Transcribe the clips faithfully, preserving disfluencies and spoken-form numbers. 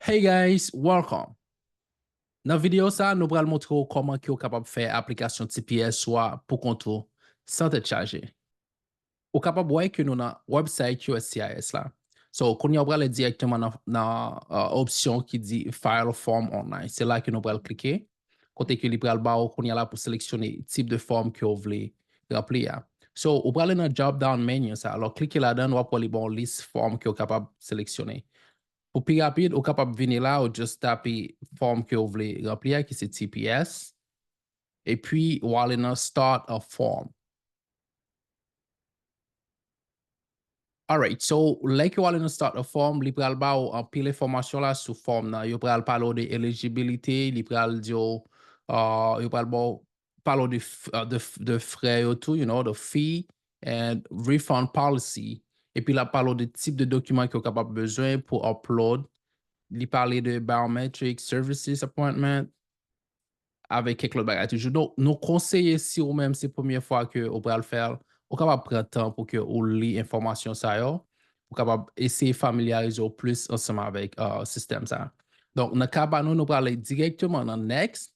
Hey guys, welcome! Nan videyo sa, nou pral montre w kòman ke w kapab fè aplikasyon T P S ou a pou kont ou san tèt chaje. Ou kapab wè ke nou nan website U S C I S la. So, kounye a w prale dirèkteman nan, nan uh, opsyon ki di File Form Online. Se la ke nou pral klike. Kote ke li pral ba w kounye a la pou seleksyone tip de fòm ke w vle ranpli a. So, ou prale nan drop down menu sa. Alò, klike ladan, w ap wè li ba w lis fòm ke w kapab seleksyone. Pou pi rapid, ou kapab vini la, ou just tape fòm ke w vle ranpli a, ki se T P S. Epi, ou ale nan Start a Form. Alright, so, lè ke w ale nan Start a Form, li pral ba w anpil enfòmasyon la sou fòm nan. Yo pral pale w de eligibility, li pral di w, uh, yo pral ba w pale w de, f- uh, de, f- de frè yo tou, you know, the fee and refund policy. Epi l ap pale w de tip de dokiman ke w kapab bezwen pou upload. Li pale de biometric services appointment, avèk kèk lòt bagay toujou. Donk, nou konseye si ou menm se premye fwa ke ou pral fè l, ou kapab pran tan pou ke ou li enfòmasyon sa yo, ou kapab eseye familyarize w plis ansanm avèk uh, sistèm sa. Donk, nan ka pa nou, nou prale dirèkteman nan Next.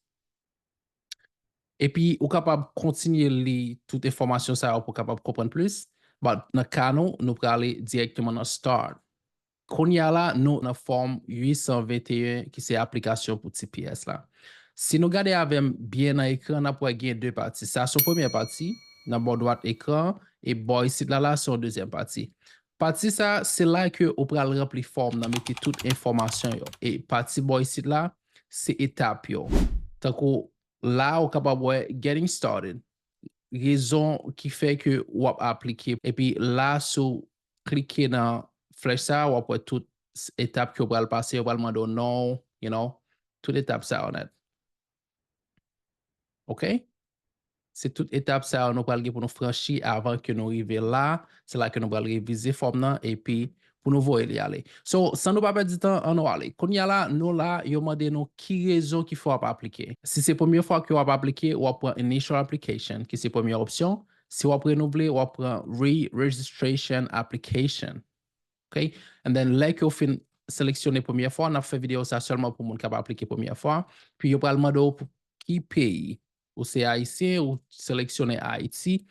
Epi, ou kapab kontinye li tout enfòmasyon sa yo pou w kapab konprann plis. But nan ka nou, nou prale dirèkteman nan Start. Kounye a la, nou nan fòm uit san venteyen ki se aplikasyon pou T P S la. Si nou gade avè m byen nan ekran, n ap wè gen de pati. Sa se yon premyè pati nan bò dwat ekran, e bò isit la, la se yon dezyèm pati. Pati sa, se la ke ou pral ranpli fòm nan, mete tout enfòmasyon yo. E pati bò isit la, se etap yo. Tankou la, ou kapab wè Getting Started. Rezon ki fè ke w ap aplike. Epi la, si w klike nan flèch sa, w ap wè tout s- etap ke w pral pase. Yo pral mande w non, you know, tout etap sa yo nèt. Ok? Se tout etap sa yo nou pral gen pou nou franchi avan ke nou rive la. Se la ke nou pral revize fòm nan epi pou nou voye li ale. So, san nou pa pèdi tan, ann nou ale. Kounye a la, nou la, yo mande nou ki rezon ki fè w ap aplike. Si se premye fwa ke w ap aplike, w ap pran Initial Application, ki se premye opsyon. Si w ap renouvle, w ap pran Re-Registration Application. Ok? And then, lè ke w fin seleksyone premye fwa, n ap fè videyo sa sèlman pou moun k ap aplike premye fwa. Pi yo pral mande w pou ki peyi. Ou se ayisyen, ou seleksyone Ayiti.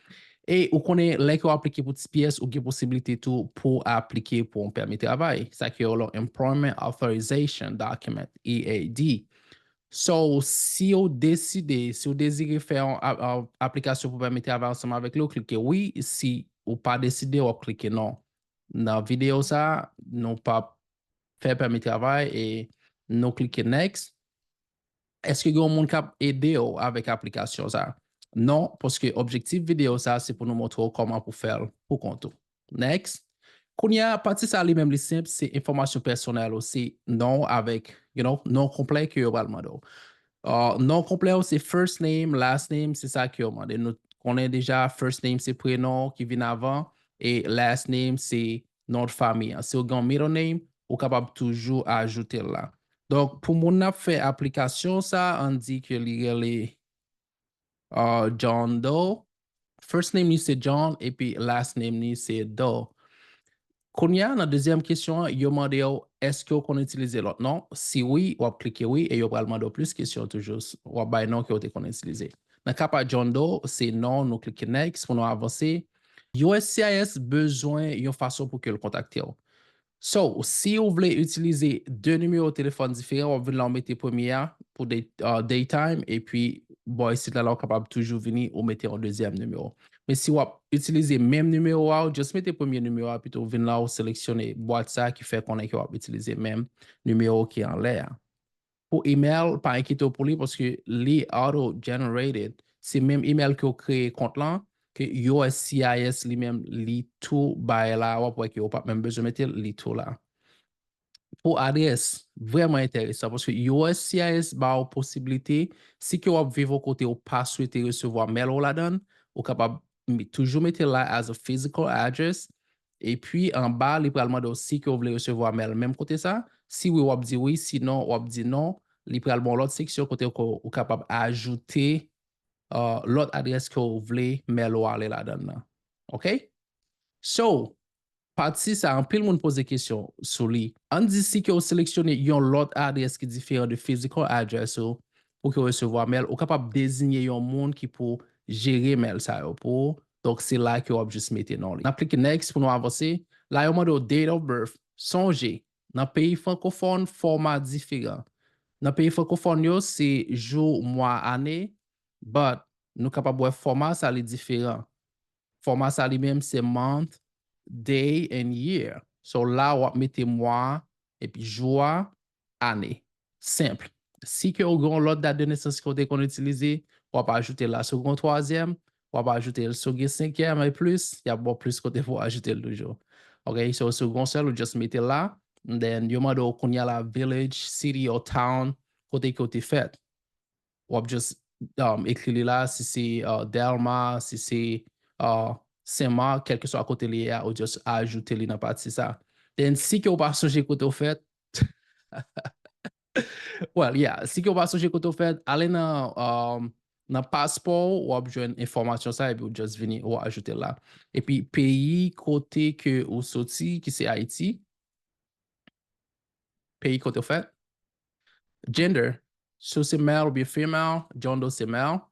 E ou konnen lè ke w aplike pou T P S, ou gen posiblite tou pou aplike pou yon pèmi travay. Sa ke yo rele Employment Authorization Document, E A D. So, si w deside, si w dezire fè yon a- a- aplikasyon pou pèmi travay ansanm avèk li, w klike wi. Si ou pa deside, w ap klike non. Nan videyo sa, nou p ap fè pèmi travay e nou klike Next. Èske gen yon moun k ap ede w avèk aplikasyon sa? Non, paske objektif videyo sa se pou nou montre w kòman pou fè l pou kont ou. Next. Kounye a, pati sa li menm li senp, se enfòmasyon pèsonèl ou, se non w avèk, you know, non konplè ke yo pral mande w. Uh, non konplè ou se first name, last name, se sa ke yo mande. Nou konnen deja first name se prenon ki vin avan, e last name se non de fanmi an. Si w gen yon middle name, ou kapab toujou ajoute l la. Donk, pou moun n ap fè aplikasyon sa, ann di ke li rele uh, John Doe. First name li se John, epi last name li se Doe. Kounye a, nan dezyèm kesyon an, yo mande w, èske w konn itilize lòt non? Si wi, w ap klike wi, e yo pral mande w plis kesyon toujou. W ap bay non ke w te konn itilize. Nan ka pa John Doe, se non, nou klike Next pou nou avanse. U S C I S bezwen yon fason pou ke l kontakte w. So, si w vle itilize de nimewo telefòn diferan, w ap vin la w mete premye a pou day, uh, daytime, epi bò isit la, la w kapab toujou vini ou mete yon dezyèm nimewo. Men si w ap itilize menm nimewo a, w just mete premye nimewo a, epi tou vin la w seleksyone bwat sa ki fè konnen ke w ap itilize menm nimewo ki anlè a. Pou email, pa enkyete w pou li paske li auto generated. Se menm email ke w kreye kont lan, ke U S C I S li menm li tou bay la, w ap wè ke w p ap menm bezwen mete l, li tou la. Pou adrès, vrèman enteresan paske U S C I S ba w posiblite, si ke w ap viv yon kote ou pa swete resevwa mail ou ladan l, ou kapab toujou mete l la as a physical address. Epi anba, li pral mande w si ke w vle resevwa mail menm kote sa. Si wi, w ap di wi. Sinon, w ap di non. Li pral ba w lòt seksyon kote ke w kapab ajoute uh, lòt adrès ke w vle mail ou ale ladan l nan. Ok? So, Pati sa, anpil moun poze kesyon sou li. Ann di si ke w seleksyone yon lòt adrès ki diferan de physical address ou pou ke w resevwa mail, ou kapab deziye yon moun ki pou jere mail sa yo pou ou. Donk, se la ke w ap jis mete non li. N ap klike next pou nou avanse. La, yo mande w date of birth. Sonje, nan peyi frankofòn, fòma diferan. Nan peyi frankofòn yo, se jou, mwa, ane, but nou kapab wè fòma sa li diferan. Fòma sa li menm se month, day and year. So la w ap mete mwa epi jou a, ane. Senp. Si ke w gen yon lòt dat de nesans ke w te konn itilize, w ap ajoute l la. Si w gen yon twazyèm, w ap ajoute l. Si w gen senkyèm e plis, y ap ba w plis kote pou w ajoute l toujou. Ok, so si w gen yon sèl, ou just mete l la. And then yo mande w kounye a la village, city or town, kote ke w te fèt. W ap just um, ekri li la, si se uh, Dèlma, si se uh, Senmak, kèlkeswa kote li ye a, ou just ajoute li nan pati sa. Then, si ke w pa sonje kote w fèt, well, yeah, si ke w pa sonje kote w fèt, ale nan, um, nan paspò w, w ap jwenn enfòmasyon sa, epi w just vini, ou ajoute l la. Epi peyi kote ke ou soti, ki se Ayiti, peyi kote w fèt, gender, si w se male oubyen female, John Doe se male,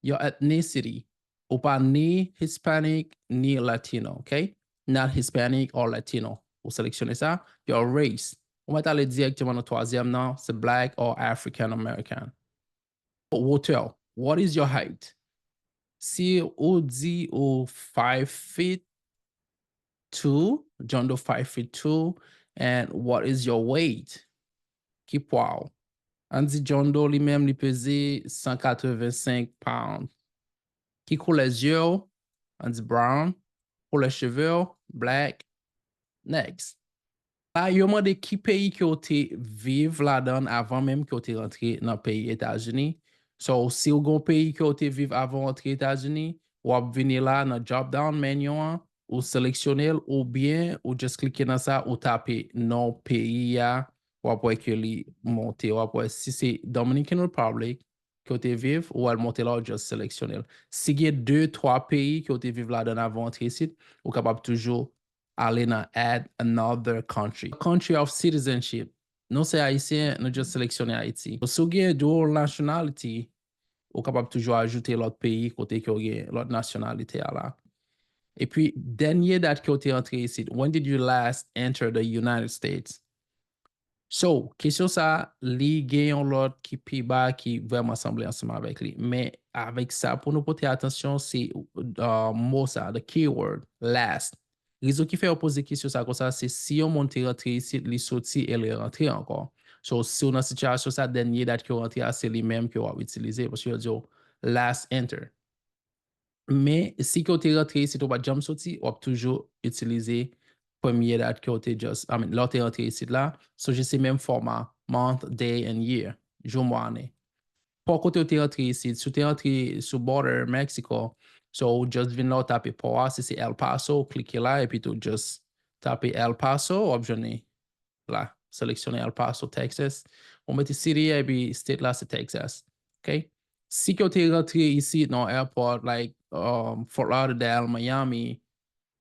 your ethnicity, ou pa ni Hispanic ni Latino, ok? Not Hispanic or Latino. Ou seleksyone sa. Your race, ou mèt ale dirèkteman nan twazyèm nan, se black or African American. Wotè w, what is your height? Si ou di ou five feet two, John Doe five feet two, and what is your weight? Ki pwa w? Ann di John Doe li menm li peze san katrevensenk pound. Ki koulè zye w? Ann di brown. Koulè cheve w? Black. Next. La, yo mande ki peyi ke w te viv ladan avan menm ke w te rantre nan peyi Etazini. So, si w gen yon peyi ke w te viv avan w antre Etazini, w ap vini la nan drop down menu an, ou seleksyone l, oubyen ou just klike nan sa, ou tape non peyi a, w ap wè ke li monte, w ap wè si se Dominican Republic ke w te viv, ou wè l monte la, ou just seleksyone l. Si gen de, twa peyi ke w te viv ladan avan w antre isit, ou kapab toujou ale nan add another country. Country of citizenship. Nou se Ayisyen, nou just seleksyone Ayiti. Si w gen dual nationality, ou kapab toujou ajoute lòt peyi kote ke w gen lòt nasyonalite a la. Epi, dènye dat ke w te antre isit, when did you last enter the United States? So, kesyon sa, li gen yon lòt ki pi ba ki vrèman sanble ansanm avèk li. Men, avèk sa, pou nou pote atansyon, se uh, mo sa, the keyword, last. Rezon ki fè yo poze kesyon sa konsa, se si yon moun te rantre isit, li soti e li rantre ankò. So, si w nan sitiyasyon sa, dènye dat ke w rantre a, se li menm ke w ap itilize, paske yo di w last enter. Men, si ke w te rantre isit, ou pa t janm soti, w ap toujou itilize premye dat ke w te just, I mean, lè w te rantre isit la, sonje se menm fòma, month, day and year, jou, mwa, ane. Pò kote w te rantre isit, si w te rantre sou border Mexico, so ou just vin la, ou tape pò a, si se El Paso, ou klike la, epi tou just tape El Paso, w ap jwenn li la, seleksyone El Paso, Texas. Ou mete city a, epi state la se Texas. Ok? Si ke w te rantre isit nan airport, like um, Fort Lauderdale, Miami,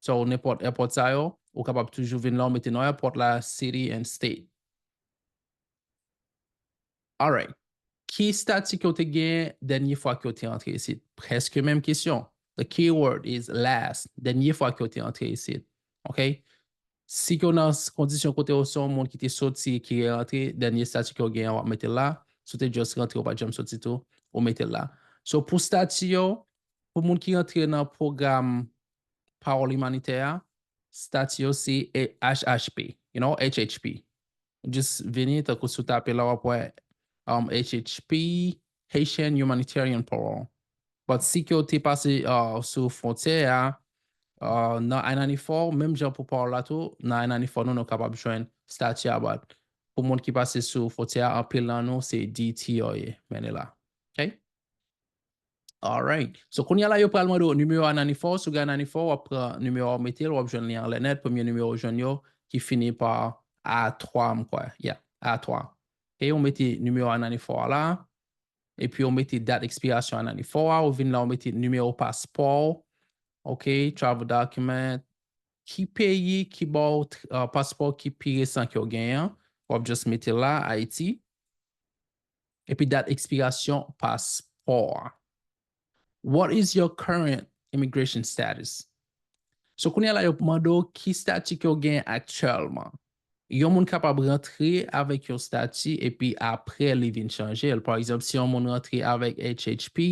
so nenpòt airport sa yo, ou kapab toujou vin la, ou mete nan airport la, city and state. Alright. Ki stati ke w te gen dènye fwa ke w te antre isit? Prèske menm kesyon. The keyword is last. Dènye fwa ke w te antre isit. Ok? Si ke w nan kondisyon kote w se yon moun ki te soti, ki rantre, dènye stati ke w gen an, w ap mete l la. Si w te just rantre, w pa t janm soti tou, ou mete l la. So, pou stati yo, pou moun ki rantre nan pwogram pawòl imanitè a, stati yo se H H P, you know, H H P. Just vini, tankou si w tape la, w ap wè um, H H P, Haitian Humanitarian Parole. But si ke w te pase uh, sou fwontyè a, uh, nan I ninety-four, menm jan pou pawòl la tou, nan I ninety-four nou, nou kapab jwenn stati a, but pou moun ki pase sou fwontyè a, anpil nan nou, se D T yo ye, men li la. Ok? Alright. So, kounye a la, yo pral mande w nimewo a I ninety-four. Si w gen I ninety-four, w ap pran nimewo a, w mete l, w ap jwenn li anlè nèt. Premye nimewo w jwenn yo, ki fini pa A twa, m kwè. Yeah, A twa. Ok, ou mete nimewo a I ninety-four a la. Epi ou mete dat ekspirasyon I ninety-four a, ou vin la, ou mete nimewo paspò w. Ok, travel document. ki peyi ki ba w tr- uh, paspò ki pi resan ke w genyen an. W ap just mete la, Ayiti. Epi dat ekspirasyon paspò a. What is your current immigration status? So kounye a la yo mande w ki stati ke w gen aktyèlman. Yon moun kapab rantre avèk yon stati epi apre li vin chanje l. Pa egzanp, si yon moun rantre avèk H H P,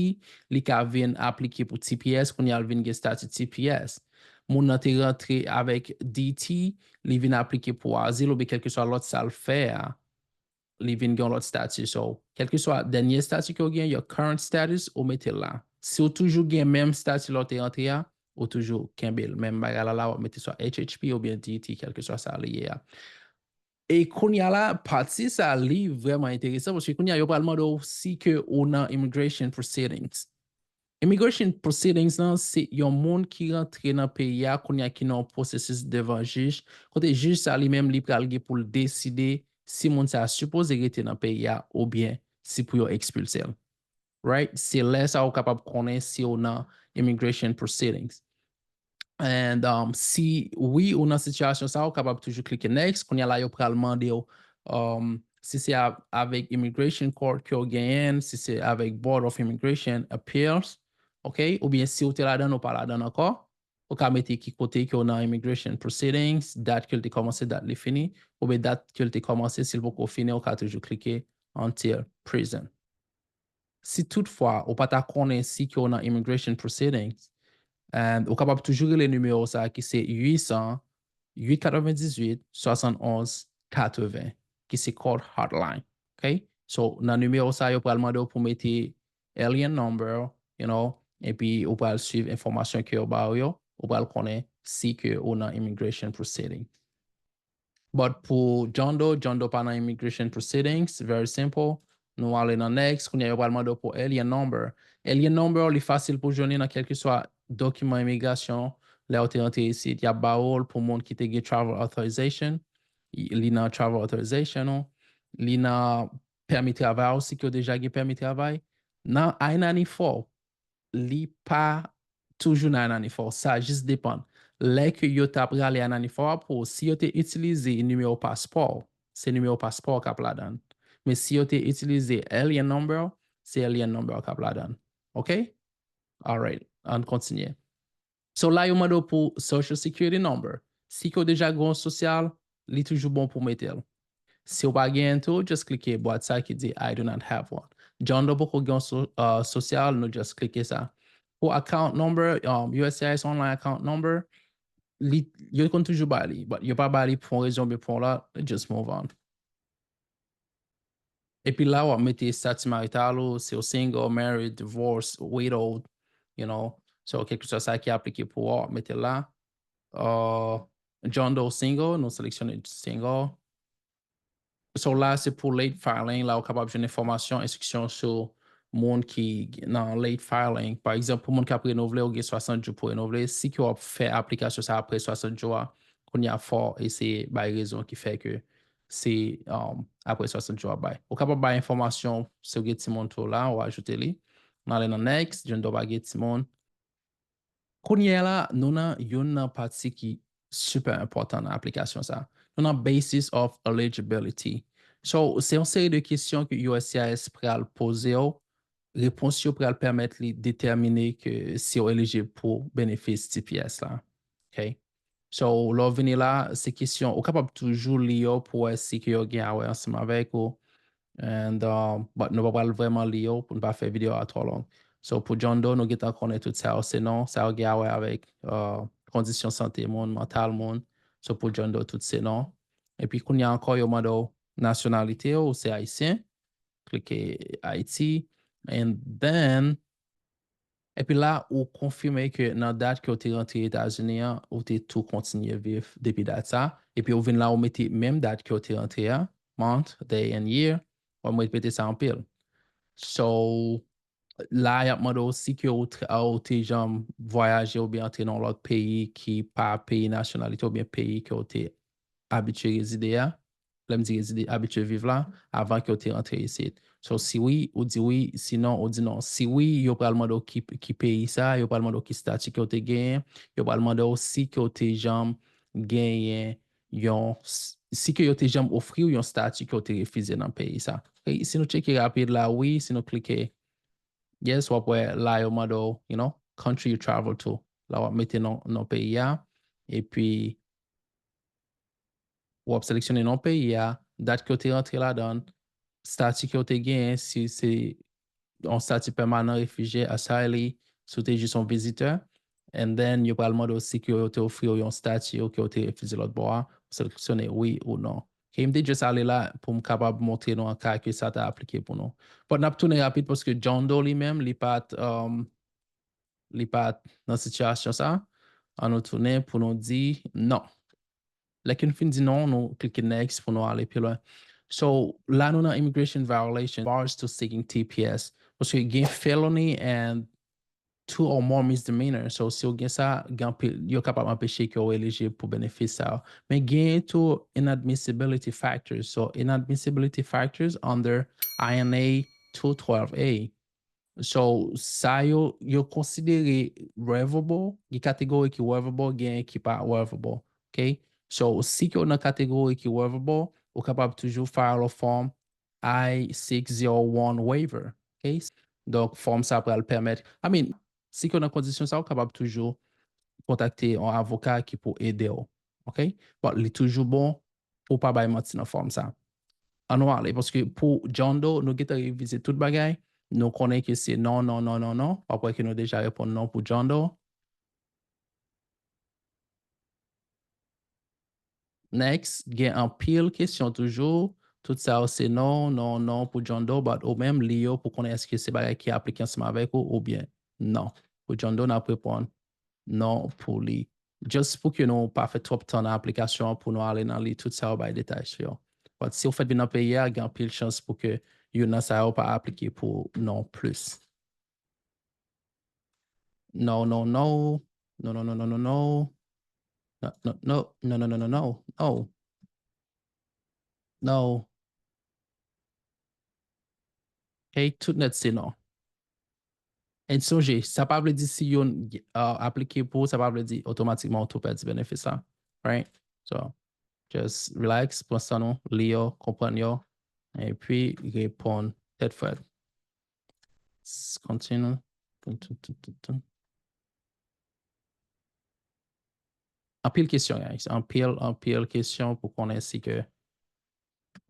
li ka vin aplike pou T P S, kounye a l vin gen stati T P S. Moun nan te rantre avèk D T, li vin aplike pou azil oubyen kèlkeswa lòt sa l fè a, li vin gen yon lòt stati. So, kèlkeswa dènye stati ke w gen, your current status, ou mete l la. Si w toujou gen menm stati lè w te rantre a, ou toujou kenbe l. Menm bagay la, la, w ap mete swa H H P oubyen D T, kèlkeswa sa li ye a. E kounye a la, pati sa, li vrèman enteresan, paske kounye a, yo pral mande w si ke ou nan immigration proceedings. Immigration proceedings lan, se yon moun ki rantre nan peyi a, kounye a ki nan yon pwosesis devan jij, kote jij sa li menm, li pral gen pou l deside si moun sa a sipoze rete nan peyi a oubyen si pou yo ekspilse l. Right? Se lè sa ou kapab konnen si ou nan immigration proceedings. And um, si wi ou nan sitiyasyon sa, ou kapab toujou klike next. Kounye a la, yo pral mande w um, si se a- avèk Immigration Court ke w genyen, si se avèk Board of Immigration Appeals, ok? Oubyen si ou te ladan, ou pa ladan ankò, ou ka mete ki kote ke w nan immigration proceedings, dat ke l te kòmanse, dat li fini, oubyen dat ke l te kòmanse, si l poko fini, ou ka toujou klike until present. Si toutfwa ou pa ta konnen si ke w nan immigration proceedings, and ou kapab toujou rele nimewo sa a ki se uit san, uit katrevendizwit, swasann onz, katreven, ki se court hotline. Ok? So, nan nimewo sa a, yo pral mande w pou mete alien number, you know, epi ou pral swiv enfòmasyon ke yo ba w yo, ou pral konnen si ke ou nan immigration proceeding. But pou John Doe, John Doe pa nan immigration proceedings, very simple. Nou ale nan next, kounye a yo pral mande w pou alien number. Alien number, li fasil pou jwenn li nan kèlkeswa dokiman imigrasyon, lè w te rantre isit. Y ap ba ou l pou moun ki te gen travel authorization, li nan travel authorization ou, li nan pèmi travay ou, si ke w deja gen pèmi travay. Nan I ninety-four, li pa toujou nan I ninety-four. Sa jis depann. Lè ke yo t ap rale I ninety-four a pou ou, si yo te itilize nimewo paspò w, se nimewo paspò w k ap ladan l. Men si yo te itilize alien number, se alien number w k ap ladan l. Ok? Alright, ann kontinye. So la yo mande w pou Social Security number. Si ke w deja gen yon sosyal, li toujou bon pou w mete l. Si w pa genyen tou, just klike bwat sa ki di I do not have one. John Doe poko gen yon so, uh, sosyal, nou just klike sa. Pou account number, um, U S C I S online account number, li, yo konn toujou ba li, but yo pa ba li pou yon rezon oubyen pou yon lòt, just move on. Epi la, w ap mete estati marital ou, si w single, married, divorced, widowed, you know. So, kèlkeswa sa ki aplike pou ou, w ap mete la. Uh, John Doe single, nou seleksyone single. So la, se pou late filing, la ou kapab jwenn enfòmasyon, enstriksyon sou moun ki nan late filing. Pa egzanp, pou moun k ap renouvle, ou gen swasant jou pou renouvle. Si ke w ap fè aplikasyon sa apre swasant jou a, kounye a fò eseye bay rezon ki fè ke se um, apre swasant jou w ap bay. Ou kapab bay enfòmasyon si w gen timoun tou la, ou ajoute li. Nou ale nan next, John Doe pa gen timoun. Kounye a la, nou nan youn nan pati ki super enpòtan nan aplikasyon sa. Nou nan basis of eligibility. So, se yon seri de kesyon ke U S C I S pral poze w, repons yo pral pèmèt li detèmine ke si w elijib pou benefis T P S la. Ok? So, lè w vini la, se kesyon, ou kapab toujou li yo pou wè si ke yo gen a wè ansanm avèk ou. And, um, but nou pa pral vrèman li yo pou n pa fè videyo a twò long. So, pou John Doe, nou gentan konnen tout sa yo se non, sa yo gen a wè avèk uh, kondisyon sante moun, mantal moun. So, pou John Doe, tout se non. Epi kounye a ankò, yo mande w nasyonalite w, ou se ayisyen. Klike Ayiti. And then, epi la, ou konfime ke nan dat ke w te rantre Etazini an, ou te tou kontinye viv depi dat sa. Epi ou vin la, ou mete menm dat ke w te rantre a, month, day and year. Ou repete sa anpil. So, la, y ap mande w si ke ou, tra- ou te janm vwayaje oubyen antre nan yon lòt peyi ki pa peyi nasyonalite oubyen peyi ke w te abitye rezide a. lè m di rezide, abitye viv la, avan ke w te rantre isit. So, si wi, ou di wi, sinon, ou di non. Si wi, yo pral mande w ki, ki peyi sa, yo pral mande w ki stati ke w te genyen, yo pral mande w si ke w te janm genyen yon, s- si ke yo te janm ofri w yon stati ke w te refize nan peyi sa. Ok, si nou tcheke rapid la, wi, si nou klike yes, w ap wè la yo mande w, you know, country you travel to. La w ap mete non, non peyi a, epi w ap seleksyone non peyi a, dat ke w te rantre ladan, stati ke w te genyen, si se yon stati pèmanan, refijye, asyli, si w te jis yon vizitè, and then yo pral mande w si ke yo te ofri w yon stati ou ke w te refize lòt bò a, ou seleksyone wi ou non. Ok, m te just ale la pou m kapab montre nou an ka ke sa ta aplike pou nou. But n ap tounen rapid paske John Doe li menm, li pa t, um, li pa t nan sitiyasyon sa. An nou tounen pou nou di non. Lè ke nou fin di non, nou klike next pou nou ale pi lwen. So, la nou nan immigration violation, bars to seeking T P S. Paske gen felony and two or more misdemeanor. So, si w gen sa, gen anpil, yo kapab anpeche ke w elijib pou benefis sa yo. Men gen tou inadmissibility factors. So, inadmissibility factors under I N A two twelve A. So, sa yo, yo konsidere waivable, gen kategori ki waivable, gen ki pa waivable. Ok? So, si ke w nan kategori ki waivable, ou kapab toujou file a form I six zero one waiver. Ok? Donk, fòm sa pral pèmèt, I mean, si ke w nan kondisyon sa, ou kapab toujou kontakte yon avoka ki pou ede w. Ok? But li toujou bon pou w pa bay manti nan fòm sa. An nou ale, paske pou John Doe, nou gentan revize tout bagay. Nou konnen ke se non, non, non, non, non. W ap wè ke nou deja reponn non pou John Doe. Next, gen anpil kesyon toujou. Tout sa yo se non, non, non pou John Doe, but ou menm li yo pou konnen èske se bagay ki aplike ansanm avèk ou oubyen non. Pou John Doe, n ap reponn non pou li. Just pou ke nou pa fè twòp tan nan aplikasyon an pou nou ale nan li tout sa yo bay detay sou yo. But si w fèk vin nan peyi a, gen anpil chans pou ke youn nan sa yo pa aplike pou non plis. No, no, no. No, no, no, no, no, no. No, no, no, no, no, no, no, no, no. No. Ok, tout nèt se non. And sonje, sa pa vle di si youn uh, aplike pou ou, sa pa vle di otomatikman ou tou pèdi benefis la. Right? So, just relax, pran san nou, li yo, konprann yo, epi reponn tèt frèt. S- Continue. Tum, tum, tum, tum, tum. Anpil kesyon, guys. Anpil, anpil kesyon pou konnen si ke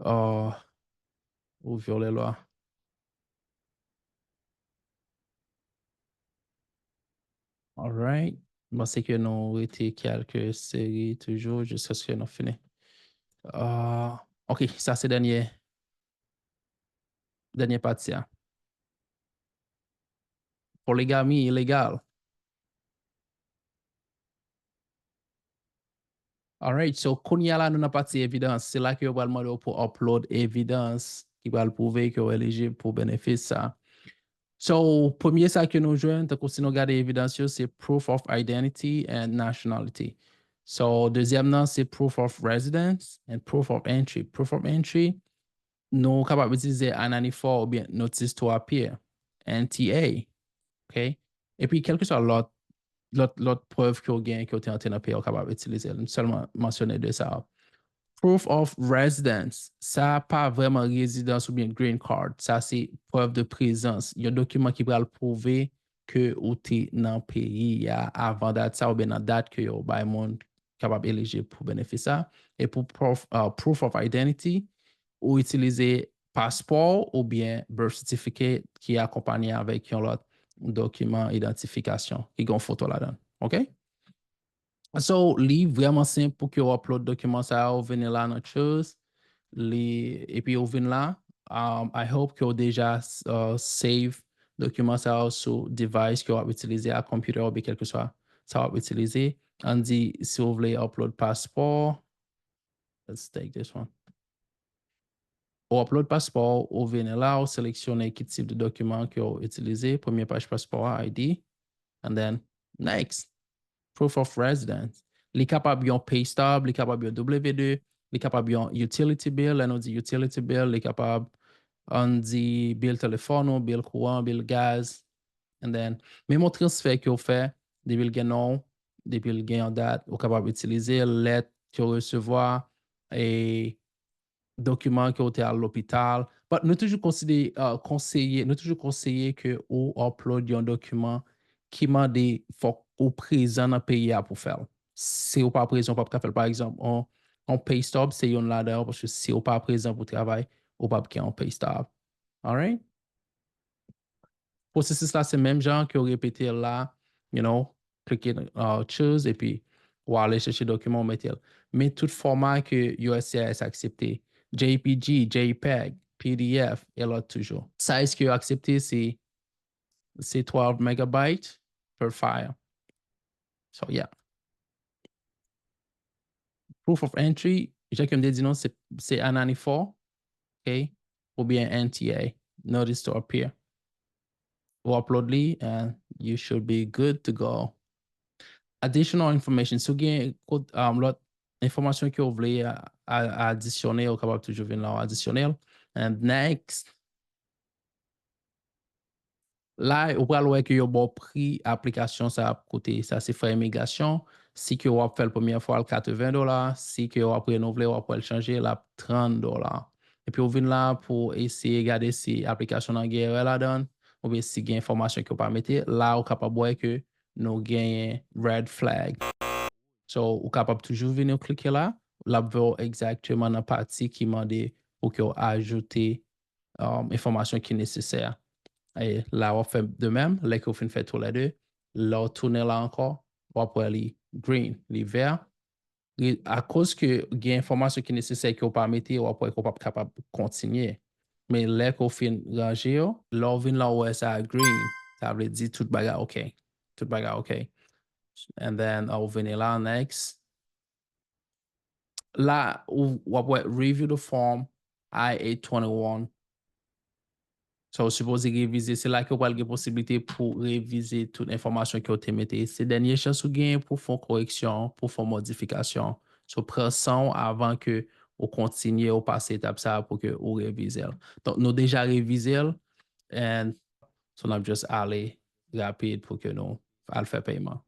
uh, ou vyole lwa. Alright. M panse ke nou rete kèlke seri toujou jiskaske nou fini. Uh, ok, sa se dènye, dènye pati a. Poligami ilegal. Alright, so kounye a la nou nan pati evidans. Se la ke yo pral mande w pou upload evidans ki pral pwouve ke w elijib pou benefis sa. So, premye sa ke nou jwenn, tankou si nou gade evidans yo, se proof of identity and nationality. So, dezyèm nan, se proof of residence and proof of entry. Proof of entry, nou kapab itilize I ninety-four oubyen notice to appear, N T A. Ok? Epi, kèlkeswa lòt, lòt, lòt prèv ke w gen ke w te antre nan peyi a, w kapab itilize l. M sèlman mansyone de sa yo. Proof of residence, sa pa vrèman rezidans oubyen green card. Sa se prèv de prezans. Yon dokiman ki pral pwouve ke ou te nan peyi a avan dat sa oubyen nan dat ke yo bay moun kapab elijib pou benefis sa. E pou proof, uh, proof of identity, ou itilize paspò w oubyen birth certificate ki akonpanye avèk yon lòt dokiman idantifikasyon ki gen yon foto ladan l. Ok? So, li vrèman senp pou ke w upload dokiman sa yo, vini la nan Choose. Li, epi ou vin la. Um, I hope ke w deja uh, save dokiman sa yo sou device ke w ap itilize a, computer oubyen kèlkeswa sa w ap itilize. Ann di, si w vle upload paspò, let's take this one. Ou upload paspò, ou vini la, ou seleksyone ki tip de dokiman ke w itilize, premye paj paspò a, I D, and then next. Proof of residence. Li kapab yon pay stub, li kapab yon W two, Li kapab yon utility bill, lè nou di utility bill, li kapab, ann di, bill telefòn ou, bill kouran, bill gaz. And then, menm yon transfè ke w fè, depi l gen non w, depi l gen yon dat, ou kapab itilize l, lèt ke w resevwa, e dokiman ke w te al lopital. But nou toujou konsidere, uh, konseye, nou toujou konseye ke ou upload yon dokiman ki mande fòk ou prezan nan peyi a pou fè l. Si w pa prezan, ou p ap ka fè l. Pa egzanp, on, on pay stub, se youn ladan yo, paske si w pa prezan pou travay, ou p ap gen on pay stub. Alright? Pwosesis la se menm jan ke w repete l la, you know, klike, uh, choose, epi w ale chèche dokiman, w mete l. Men tout fòma ke U S C I S aksepte, J P G, J peg, P D F, e lòt toujou. Size ke yo aksepte, se, se twelve megabyte per file. So, yeah. Proof of entry, jan ke m te di nou, se, se I ninety-four, ok? Oubyen N T A, notice to appear. Ou upload li, and you should be good to go. Additional information, si w gen kot, um, lòt enfòmasyon ke w vle a, a, adisyone, ou kapab toujou vin la, ou adisyone l. And next, la, ou pral wè ke yo ba w pri aplikasyon sa ap koute. Sa se frè imigrasyon. Si ke w ap fè l premyè fwa, l katreven dola. Si ke w ap renouvle, w ap wè l chanje, l ap trant dola. Epi w vin la pou eseye gade si aplikasyon nan gen erè ladan l, oubyen si gen enfòmasyon ke w pa mete. La, ou kapab wè ke nou genyen red flag. So, ou kapab toujou vin klike la. L ap voye w egzakteman nan pati ki mande pou ke w ajoute, um, enfòmasyon ki nesesè. E la, w ap fè de menm, lè ke w fin fè toulède, lè w tounen la ankò, w ap wè li green, li vè. Li, akoz ke gen enfòmasyon ki nesesè ke w pa mete, w ap wè ke w p ap kapab kontinye. Men lè ke w fin ranje yo, lè w vin la, w wè sa green, sa vle di tout bagay ok. Tout bagay ok. And then, uh, ou vini la, next. La, ou, w ap wè review the form I eight twenty-one. So, ou sipoze revize, se la ke w pral gen posiblite pou revize tout enfòmasyon ke w te mete. Se dènye chans ou genyen pou fè yon koreksyon, pou fè yon modifikasyon. So, pran san w avan ke ou kontinye, ou pase etap sa a pou ke ou revize l. Donk, nou deja revize l, and so n ap just ale rapid pou ke nou al fè pèyman.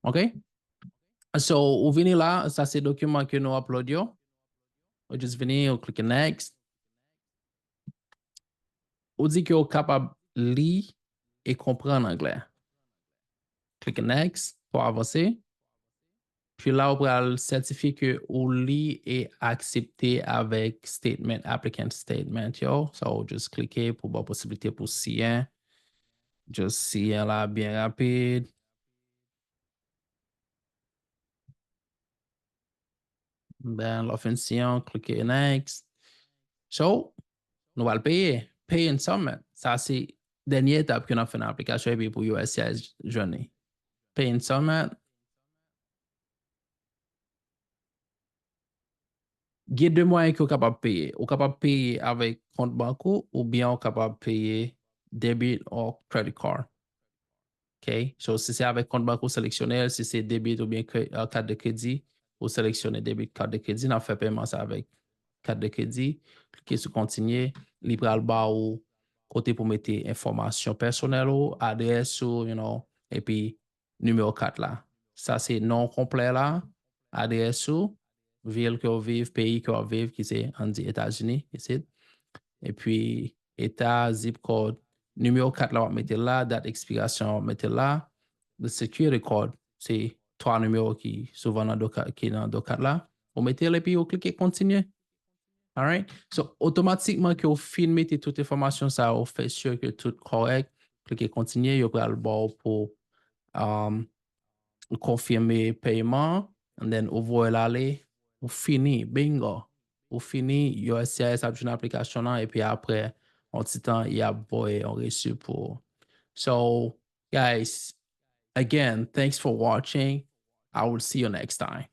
Ok? So, ou vini la, sa se dokiman ke nou upload yo. Ou just vini, ou klike next. Ou di ke ou kapab li e konprann anglè. Klike next pou avanse. Pi la, ou pral sètifye ke ou li e aksepte avèk statement, applicant statement yo. So, ou just klike pou ba w posiblite pou siyen. Just siyen la byen rapid. Ben, lè w fin siyen, klike next. So, nou pral peye. Pay and submit. Sa se dènye etap ke n ap fè nan aplikasyon epi pou U S C I S jwenn li. Pay and submit. Gen de mwayen ke w kapab peye. Ou kapab peye avèk kont bank ou, oubyen ou kapab peye debit or credit card. Ok? So, si se avèk kont bank ou, seleksyone l. Si se debit oubyen kre-, euh, kat de kredi, ou seleksyone debit, kat de kredi. N ap fè pèman sa avèk kat de kredi. Klike sou kontinye. Li pral ba ou kote pou mete enfòmasyon pèsonèl ou, adrès ou, you know, epi nimewo kat la. Sa se non w konplè la, adrès ou, vil ke w viv, peyi ke w ap viv, ki se, ann di, Etazini, isit. Epi, eta, zip code, nimewo kat la w ap mete la, dat ekspirasyon w ap mete la, the security code, se twa nimewo ki souvan nan do ka-, ki nan do kat la. Ou mete l epi ou klike kontinye. Alright? So, otomatikman ke w fin mete tout enfòmasyon sa yo, fè sure ke tout kòrèk, klike kontinye, yo pral ba w pou, um, konfime pèyman, and then ou voye l ale, ou fini, bingo. Ou fini, U S C I S ap jwenn aplikasyon nan, epi apre, yon ti tan, y ap voye yon resi pou ou. So, guys, again, thanks for watching. I will see you next time.